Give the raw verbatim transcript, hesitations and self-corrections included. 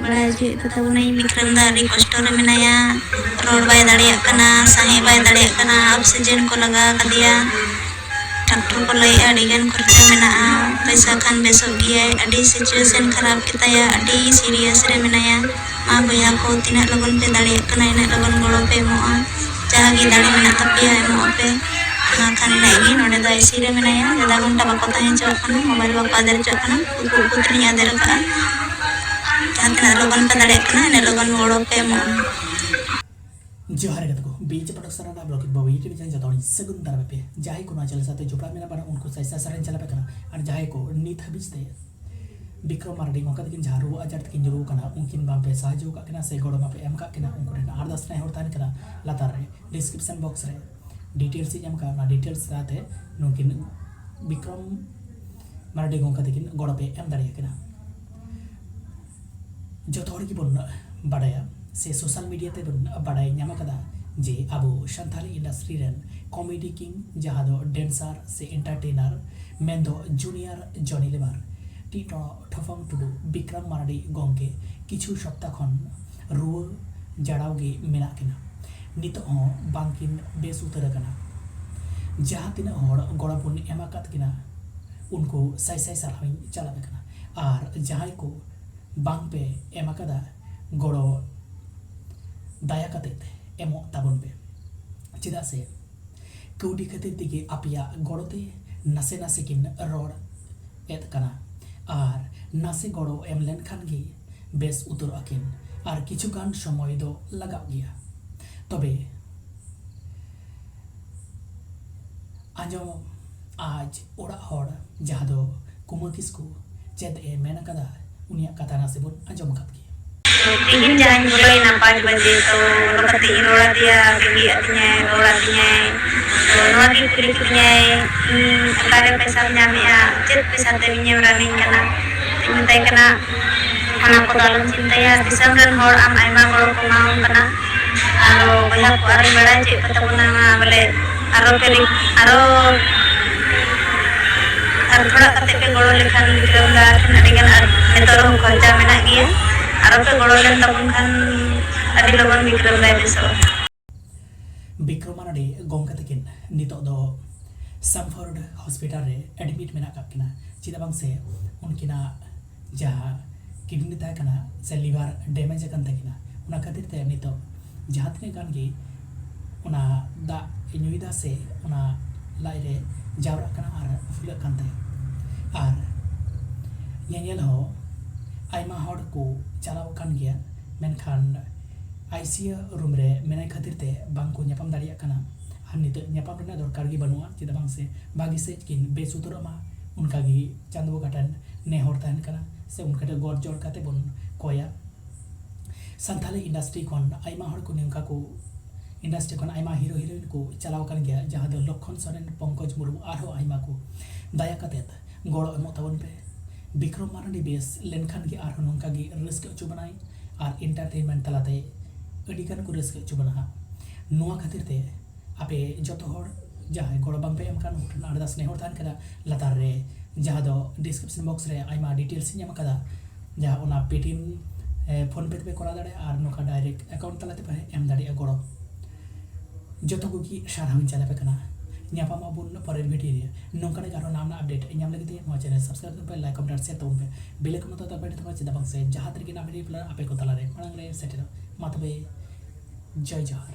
ᱵᱟᱲᱟᱭ ᱦᱚᱪᱚᱭᱮᱫ ᱠᱚ ᱛᱟᱵᱚᱱᱟᱹᱧ, ᱵᱤᱠᱨᱚᱢ ᱫᱟ ᱟᱹᱰᱤ ᱠᱚᱥᱴᱚ ᱨᱮ ᱢᱮᱱᱟᱭᱟ, ᱨᱚᱲ ᱵᱟᱭ ᱫᱟᱲᱮᱭᱟᱜ ᱠᱟᱱᱟ, ᱥᱟᱦᱮᱸᱫ ᱵᱟᱭ ᱫᱟᱲᱮᱭᱟᱜ ᱠᱟᱱᱟ, ᱚᱠᱥᱤᱡᱮᱱ ᱠᱚ ᱞᱟᱜᱟᱣ ᱠᱟᱫᱮᱭᱟ᱾ ᱰᱟᱠᱴᱚᱨ ᱠᱚ ᱞᱟᱹᱭᱮᱫᱼᱟ ᱟᱹᱰᱤ ᱜᱟᱱ ᱠᱷᱚᱨᱪᱟ ᱢᱮᱱᱟᱜᱼᱟ, ᱯᱚᱭᱥᱟ ᱠᱷᱟᱱ ᱵᱮᱥᱚᱜ ᱜᱮᱭᱟᱭ, ᱟᱹᱰᱤ situation ᱠᱷᱟᱨᱟᱯ ᱜᱮᱛᱟᱭᱟ, ᱟᱹᱰᱤ serious ᱨᱮ ᱢᱮᱱᱟᱭᱟ᱾ ᱢᱟ ᱵᱚᱭᱦᱟ ᱠᱚ, ᱛᱤᱱᱟᱹᱜ ᱞᱚᱜᱚᱱ ᱯᱮ ᱫᱟᱲᱮᱭᱟᱜ ᱠᱟᱱᱟ ᱤᱱᱟᱹᱜ ᱞᱚᱜᱚᱱ ᱜᱚᱲᱚ ᱯᱮ ᱮᱢᱚᱜᱼᱟ᱾ ᱡᱟᱦᱟᱸ ᱜᱮ ᱫᱟᱲᱮ ᱢᱮᱱᱟᱜ ᱛᱟᱯᱮᱭᱟ ᱮᱢᱚᱜ ᱟᱯᱮ᱾ ᱢᱟ ᱠᱷᱟᱱ ᱤᱱᱟᱹᱜ ᱜᱮ, ᱱᱚᱰᱮ ᱫᱚ ICU ᱨᱮ ᱢᱮᱱᱟᱭᱟ, ᱟᱫᱷᱟ ᱜᱷᱚᱱᱴᱟ ᱵᱟᱠᱚ ᱛᱟᱦᱮᱸ ᱦᱚᱪᱚᱣᱟᱜ ᱠᱟᱱᱟ, mobile ᱵᱟᱠᱚ ᱟᱫᱮᱨ ᱦᱚᱪᱚᱣᱟᱜ ᱠᱟᱱᱟ, ᱩᱠᱩ ᱩᱠᱩ ᱛᱮᱞᱤᱧ ᱟᱫᱮᱨ ᱟᱠᱟᱫᱼᱟ᱾ ᱡᱟᱦᱟᱸ ᱛᱤᱱᱟᱹᱜ ᱞᱚᱜᱚᱱ ᱯᱮ ᱫᱟᱲᱮᱭᱟᱜ ᱠᱟᱱᱟ ᱤᱱᱟᱹᱜ ᱞᱚᱜᱚᱱ ᱜᱚᱲᱚ ᱯᱮ ᱮᱢᱚᱜᱼᱟ᱾ ᱡᱚᱦᱟᱨ ᱜᱮ ᱜᱟᱛᱮ ᱠᱚ, ᱵᱤ ᱮᱪ ᱯᱟᱴᱷᱚᱠ ᱥᱟᱨᱟᱰᱟ ᱵᱞᱚᱜ ᱵᱟᱵᱩ YouTube ᱪᱮᱱᱮᱞ ᱡᱚᱛᱚ ᱦᱚᱲᱤᱧ ᱥᱟᱹᱜᱩᱱ ᱫᱟᱨᱟᱢ ᱯᱮ᱾ ᱡᱟᱦᱟᱸᱭ ᱠᱚ ᱱᱚᱣᱟ ᱪᱮᱱᱮᱞ ᱥᱟᱶᱛᱮ ᱡᱚᱯᱲᱟᱣ ᱢᱮᱱᱟᱜ ᱵᱚᱱᱟ ᱩᱱᱠᱩ ᱥᱟᱭ ᱥᱟᱭ ᱥᱟᱨᱦᱟᱣ ᱪᱟᱞᱟᱯᱮ ᱠᱟᱱᱟ᱾ ᱟᱨ ᱡᱟᱦᱟᱸᱭ ᱠᱚ ᱱᱤᱛ ᱦᱟᱹᱵᱤᱡ ᱛᱮ ᱵᱤᱠᱨᱚᱢ ᱢᱟᱨᱰᱤ ᱱᱚᱝᱠᱟ ᱛᱮᱠᱤᱱ ᱡᱟᱦᱟᱸ ᱨᱩᱣᱟᱹ ᱟᱡᱟᱨ ᱛᱮᱠᱤᱱ ᱧᱩᱨᱩ ᱟᱠᱟᱱᱟ, ᱩᱱᱠᱤᱱ ᱵᱟᱝᱯᱮ ᱥᱟᱦᱟᱡᱽᱡᱚ ᱟᱠᱟᱫ ᱠᱤᱱᱟ ᱥᱮ ᱜᱚᱲᱚ ᱵᱟᱯᱮ ᱮᱢ ᱟᱠᱟᱫ ᱠᱤᱱᱟ, ᱩᱱᱠᱩ ᱴᱷᱮᱱ ᱟᱨᱫᱟᱥ ᱱᱮᱦᱚᱨ ᱛᱟᱦᱮᱱ ᱠᱟᱱᱟ ᱞᱟᱛᱟᱨ ᱨᱮ description box ᱨᱮ details ᱤᱧ ᱮᱢ ᱟᱠᱟᱫ, ᱚᱱᱟ details ᱥᱟᱶᱛᱮ ᱱᱩᱠᱤᱱ ᱵᱤᱠᱨᱚᱢ ᱢᱟᱨᱰᱤ ᱜᱚᱝᱠᱟ ᱛᱟᱹᱠᱤᱱ ᱜᱚᱲᱚ ᱯᱮ ᱮᱢ ᱫᱟᱲᱮᱭᱟᱠᱤᱱᱟ᱾ ᱡᱚᱛᱚ ᱦᱚᱲ ᱜᱮᱵᱚᱱ ᱵᱟᱰᱟᱭᱟ ᱥᱮ social media ᱛᱮᱵᱚᱱ ᱵᱟᱰᱟᱭ ᱧᱟᱢ ᱟᱠᱟᱫᱟ ᱡᱮ ᱟᱵᱚ ᱥᱟᱱᱛᱟᱲᱤ industry ᱨᱮᱱ comedy king, ᱡᱟᱦᱟᱸ ᱫᱚ dancer ᱥᱮ entertainer ᱢᱮᱱᱫᱚ junior Johnny Lever, ᱴᱤ ᱴᱚ-, ᱴᱷᱚᱯᱚᱝ ᱴᱩᱰᱩ, ᱵᱤᱠᱨᱚᱢ ᱢᱟᱨᱰᱤ ᱜᱚᱝᱠᱮ ᱠᱤᱪᱷᱩ ᱥᱚᱯᱛᱟ ᱠᱷᱚᱱ ᱨᱩᱣᱟᱹ ᱡᱟᱲᱟᱣ ᱜᱮ ᱢᱮᱱᱟᱜ ᱠᱤᱱᱟ᱾ ᱱᱤᱛᱚᱜ ᱦᱚᱸ ᱵᱟᱝᱠᱤᱱ ᱵᱮᱥ ᱩᱛᱟᱹᱨ ᱟᱠᱟᱱᱟ᱾ ᱡᱟᱦᱟᱸ ᱛᱤᱱᱟᱹᱜ ᱦᱚᱲ ᱜᱚᱲᱚ ᱵᱚᱱ ᱮᱢ ᱟᱠᱟᱫ ᱠᱤᱱᱟ, ᱩᱱᱠᱩ ᱥᱟᱭ ᱥᱟᱭ ᱥᱟᱨᱦᱟᱣᱤᱧ ᱪᱟᱞ ᱟᱯᱮ ᱠᱟᱱᱟ᱾ ᱟᱨ ᱡᱟᱦᱟᱸᱭ ᱠᱚ ᱵᱟᱝ ᱯᱮ ᱮᱢ ᱟᱠᱟᱫᱟ ᱜᱚᱲᱚ, ᱫᱟᱭᱟ ᱠᱟᱛᱮ ᱮᱢᱚᱜ ᱛᱟᱵᱚᱱ ᱯᱮ᱾ ᱪᱮᱫᱟᱜ ᱥᱮ ᱠᱟᱹᱣᱰᱤ ᱠᱷᱟᱹᱛᱤᱨ ᱛᱮᱜᱮ ᱟᱯᱮᱭᱟᱜ ᱜᱚᱲᱚ ᱛᱮ ᱱᱟᱥᱮ ᱱᱟᱥᱮ ᱠᱤᱱ ᱨᱚᱲ ᱮᱫ ᱠᱟᱱᱟ᱾ ᱟᱨ ᱱᱟᱥᱮ ᱜᱚᱲᱚ ᱮᱢ ᱞᱮᱱᱠᱷᱟᱱ ᱜᱮ ᱵᱮᱥ ᱩᱛᱟᱹᱨᱚᱜ ᱟᱹᱠᱤᱱ᱾ ᱟᱨ ᱠᱤᱪᱷᱩ ᱜᱟᱱ ᱥᱚᱢᱚᱭ ᱫᱚ ᱞᱟᱜᱟᱜ ᱜᱮᱭᱟ᱾ ᱛᱚᱵᱮ ᱟᱸᱡᱚᱢ, ᱟᱡ ᱚᱲᱟᱜ ᱦᱚᱲ ᱡᱟᱦᱟᱸ ᱫᱚ ᱠᱩᱢᱟᱹ ᱠᱤᱥᱠᱩ ᱪᱮᱫ ᱮ ᱢᱮᱱ ᱟᱠᱟᱫᱟ, ᱩᱱᱤᱭᱟᱜ ᱠᱟᱛᱷᱟ ᱱᱟᱥᱮ ᱵᱚᱱ ᱟᱸᱡᱚᱢ ᱟᱠᱟᱫ ᱜᱮ᱾ ᱛᱮᱦᱮᱧ ᱡᱟᱦᱟᱸᱧ ᱵᱚᱞᱚᱭᱮᱱᱟ ᱯᱟᱸᱪ ᱵᱟᱡᱮ, ᱛᱚ ᱵᱚᱞᱚ ᱠᱟᱛᱮ ᱤᱧ ᱨᱚᱲ ᱟᱫᱮᱭᱟ, ᱵᱮᱸᱜᱮᱫ ᱟᱹᱫᱤᱧᱟᱭ, ᱨᱚᱲ ᱟᱹᱫᱤᱧᱟᱭ᱾ ᱛᱚ ᱱᱚᱣᱟ ᱜᱮ ᱠᱩᱞᱤ ᱠᱤᱫᱤᱧᱟᱭ, "ᱤᱧ ᱚᱠᱟᱨᱮ ᱯᱚᱭᱥᱟᱢ ᱧᱟᱢᱮᱜᱼᱟ? ᱪᱮᱫ ᱯᱚᱭᱥᱟ ᱛᱮ ᱤᱧᱮᱢ ᱨᱟᱱᱤᱧ ᱠᱟᱱᱟ?" ᱛᱚᱧ ᱢᱮᱛᱟᱭ ᱠᱟᱱᱟ, "ᱚᱱᱟ ᱠᱚᱫᱚ ᱟᱞᱚᱢ ᱪᱤᱱᱛᱟᱹᱭᱟ, ᱫᱤᱥᱚᱢ ᱨᱮᱱ ᱦᱚᱲ ᱟᱢ ᱟᱭᱢᱟ ᱜᱚᱲᱚ ᱠᱚ ᱮᱢᱟᱣᱟᱢ ᱠᱟᱱᱟ᱾ ᱟᱨᱚ ᱵᱚᱭᱦᱟ ᱠᱚ ᱟᱨᱚᱧ ᱵᱟᱲᱟᱭ ᱦᱚᱪᱚᱭᱮᱫ ᱠᱚ ᱛᱟᱵᱚᱱᱟ, ᱢᱟ ᱵᱚᱞᱮ ᱟᱨᱚ ᱯᱮ ᱨᱤ-, ᱟᱨᱚ ᱟᱨ ᱛᱷᱚᱲᱟ ᱠᱟᱛᱮ ᱯᱮ ᱜᱚᱲᱚ ᱞᱮᱠᱷᱟᱱ ᱵᱤᱠᱨᱚᱢ ᱫᱟ ᱴᱷᱮᱱ ᱟᱹᱰᱤ ᱜᱟᱱ ᱟᱨ ᱱᱤᱛᱚᱜ ᱨᱮᱦᱚᱸ ᱠᱷᱚᱨᱪᱟ ᱢᱮᱱᱟᱜ ᱜᱮᱭᱟ, ᱟᱨ ᱯᱮ ᱜᱚᱲᱚ ᱞᱮᱱ ᱛᱟᱵᱚᱱ ᱠᱷᱟᱱ ᱟᱹᱰᱤ ᱞᱚᱜᱚᱱ ᱵᱤᱠᱨᱚᱢ ᱫᱟᱭ ᱵᱮᱥᱚᱜᱼᱟ᱾ ᱵᱤᱠᱨᱚᱢ ᱢᱟᱨᱟᱰᱤ ᱜᱚᱢᱠᱮ ᱛᱟᱹᱠᱤᱱ ᱱᱤᱛᱚᱜ ᱫᱚ ᱥᱟᱢᱯᱷᱚᱨᱰ ᱦᱚᱥᱯᱤᱴᱟᱞ ᱨᱮ ᱮᱰᱢᱤᱴ ᱢᱮᱱᱟᱜ ᱟᱠᱟᱫ ᱠᱤᱱᱟ᱾ ᱪᱮᱫᱟᱜ ᱵᱟᱝ ᱥᱮ ᱩᱱᱠᱤᱱᱟᱜ ᱡᱟᱦᱟᱸ ᱠᱤᱰᱱᱤ ᱛᱟᱦᱮᱸ ᱠᱟᱱᱟ ᱥᱮ ᱞᱤᱵᱷᱟᱨ ᱰᱮᱢᱮᱡᱽ ᱟᱠᱟᱱ ᱛᱟᱹᱠᱤᱱᱟ, ᱚᱱᱟ ᱠᱷᱟᱹᱛᱤᱨ ᱛᱮ ᱱᱤᱛᱚᱜ ᱡᱟᱦᱟᱸ ᱛᱤᱱᱟᱹᱜ ᱜᱟᱱ ᱜᱮ ᱚᱱᱟ ᱫᱟᱜ ᱧᱩᱭᱮᱫᱟ ᱥᱮ ᱚᱱᱟ ᱞᱟᱡ ᱨᱮ ᱡᱟᱣᱨᱟᱜ ᱠᱟᱱᱟ ᱟᱨ ᱯᱷᱩᱞᱟᱹᱜ ᱠᱟᱱ ᱛᱟᱭᱟ᱾ ᱟᱨ ᱧᱮᱧᱮᱞ ᱦᱚᱸ ᱟᱭᱢᱟ ᱦᱚᱲ ᱠᱚ ᱪᱟᱞᱟᱣ ᱟᱠᱟᱱ ᱜᱮᱭᱟ, ᱢᱮᱱᱠᱷᱟᱱ ᱟᱭᱥᱤᱭᱩ ᱨᱩᱢ ᱨᱮ ᱢᱮᱱᱟᱭ ᱠᱷᱟᱹᱛᱤᱨ ᱛᱮ ᱵᱟᱝ ᱠᱚ ᱧᱟᱯᱟᱢ ᱫᱟᱲᱮᱭᱟᱜ ᱠᱟᱱᱟ᱾ ᱟᱨ ᱱᱤᱛᱚᱜ ᱧᱟᱯᱟᱢ ᱨᱮᱱᱟᱜ ᱫᱚᱨᱠᱟᱨ ᱜᱮ ᱵᱟᱹᱱᱩᱜᱼᱟ, ᱪᱮᱫᱟᱜ ᱵᱟᱝ ᱥᱮ ᱵᱷᱟᱹᱜᱤ ᱥᱮᱫ ᱠᱤᱱ ᱵᱮᱥ ᱩᱛᱟᱹᱨᱚᱜ ᱢᱟ, ᱚᱱᱠᱟ ᱜᱮ ᱪᱟᱸᱫᱚ ᱵᱚᱸᱜᱟ ᱴᱷᱮᱱ ᱱᱮᱦᱚᱨ ᱛᱟᱦᱮᱱ ᱠᱟᱱᱟ ᱥᱮ ᱚᱱᱠᱟ ᱜᱮ ᱜᱚᱰ ᱡᱚᱦᱟᱨ ᱠᱟᱛᱮ ᱵᱚᱱ ᱠᱚᱭᱟ᱾ ᱥᱟᱱᱛᱟᱲᱤ ᱤᱱᱰᱟᱥᱴᱨᱤ ᱠᱷᱚᱱ ᱟᱭᱢᱟ ᱦᱚᱲ ᱠᱚ ᱱᱚᱝᱠᱟ ᱠᱚ, ᱤᱱᱰᱟᱥᱴᱨᱤ ᱠᱷᱚᱱ ᱟᱭᱢᱟ ᱦᱤᱨᱳ ᱦᱤᱨᱳᱭᱤᱱ ᱠᱚ ᱪᱟᱞᱟᱣ ᱟᱠᱟᱱ ᱜᱮᱭᱟ, ᱡᱟᱦᱟᱸ ᱫᱚ ᱞᱚᱠᱠᱷᱚᱱ ᱥᱚᱨᱮᱱ, ᱯᱚᱝᱠᱚᱡᱽ ᱢᱩᱨᱢᱩ, ᱟᱨᱦᱚᱸ ᱟᱭᱢᱟ ᱠᱚ᱾ ᱫᱟᱭᱟ ᱠᱟᱛᱮᱫ ᱜᱚᱲᱚ ᱮᱢᱚᱜ ᱛᱟᱵᱚᱱ ᱯᱮ᱾ ᱵᱤᱠᱨᱚᱢ ᱢᱟᱨᱟᱱᱰᱤ ᱵᱮᱥ ᱞᱮᱱᱠᱷᱟᱱ ᱜᱮ ᱟᱨᱦᱚᱸ ᱱᱚᱝᱠᱟ ᱜᱮ ᱨᱟᱹᱥᱠᱟᱹ ᱦᱚᱪᱚ ᱵᱚᱱᱟᱭ ᱟᱨ ᱮᱱᱴᱟᱨᱴᱮᱱᱢᱮᱱᱴ ᱛᱟᱞᱟᱛᱮ ᱟᱹᱰᱤ ᱜᱟᱱ ᱠᱚ ᱨᱟᱹᱥᱠᱟᱹ ᱦᱚᱪᱚ ᱵᱚᱱᱟ ᱦᱟᱸᱜ᱾ ᱱᱚᱣᱟ ᱠᱷᱟᱹᱛᱤᱨ ᱛᱮ ᱟᱯᱮ ᱡᱚᱛᱚ ᱦᱚᱲ ᱡᱟᱦᱟᱸᱭ ᱜᱚᱲᱚ ᱵᱟᱝ ᱯᱮ ᱮᱢ ᱠᱟᱱ, ᱩᱱᱠᱩ ᱴᱷᱮᱱ ᱟᱨᱫᱟᱥ ᱱᱮᱦᱚᱨ ᱛᱟᱦᱮᱱ ᱠᱟᱱᱟ, ᱞᱟᱛᱟᱨ ᱨᱮ ᱡᱟᱦᱟᱸ ᱫᱚ ᱰᱤᱥᱠᱨᱤᱯᱥᱚᱱ ᱵᱚᱠᱥ ᱨᱮ ᱟᱭᱢᱟ ᱰᱤᱴᱮᱞᱥ ᱤᱧ ᱮᱢ ᱟᱠᱟᱫᱟ, ᱡᱟᱦᱟᱸ ᱚᱱᱟ ᱯᱮᱴᱤᱮᱢ, ᱮ, ᱯᱷᱳᱱ ᱯᱮ ᱛᱮᱯᱮ ᱠᱚᱨᱟᱣ ᱫᱟᱲᱮᱭᱟᱜᱼᱟ ᱟᱨ ᱱᱚᱝᱠᱟ ᱰᱟᱭᱨᱮᱠᱴ ᱮᱠᱟᱣᱩᱱᱴ ᱛᱟᱞᱟ ᱛᱮᱯᱮ ᱮᱢ ᱫᱟᱲᱮᱭᱟᱜᱼᱟ ᱜᱚᱲᱚ᱾ ᱡᱚᱛᱚ ᱠᱚᱜᱮ ᱥᱟᱨᱦᱟᱣ ᱤᱧ ᱪᱟᱞ ᱟᱯᱮ ᱠᱟᱱᱟ᱾ ᱧᱟᱯᱟᱢ ᱟᱵᱚᱱ ᱯᱚᱨᱮᱨ ᱵᱷᱤᱰᱤᱭᱳ ᱨᱮ᱾ ᱱᱚᱝᱠᱟᱱᱟᱜ ᱟᱨᱦᱚᱸ ᱱᱟᱣᱟ ᱱᱟᱣᱟ ᱟᱯᱰᱮᱴ ᱧᱟᱢ ᱞᱟᱹᱜᱤᱫ ᱛᱮ ᱱᱚᱣᱟ ᱪᱮᱱᱮᱞ ᱥᱟᱵᱥᱠᱨᱟᱭᱤᱵ ᱛᱟᱵᱚᱱ ᱯᱮ, ᱵᱮᱞ ᱟᱭᱠᱚᱱ ᱫᱚ ᱫᱟᱵᱟᱭ ᱛᱟᱵᱚᱱ ᱯᱮ, ᱪᱮᱫᱟᱜ ᱵᱟᱝ ᱥᱮ ᱡᱟᱦᱟᱸ ᱛᱤᱱᱟᱹᱜ ᱜᱮ ᱱᱟᱣᱟ ᱵᱷᱤᱰᱤᱭᱳ ᱟᱯᱮ ᱠᱚ ᱛᱟᱞᱟᱨᱮ ᱢᱟᱲᱟᱝ ᱨᱮ ᱥᱮᱴᱮᱨᱚᱜ᱾ ᱢᱟ ᱛᱚᱵᱮ, ᱡᱚᱭ ᱡᱚᱦᱟᱨ᱾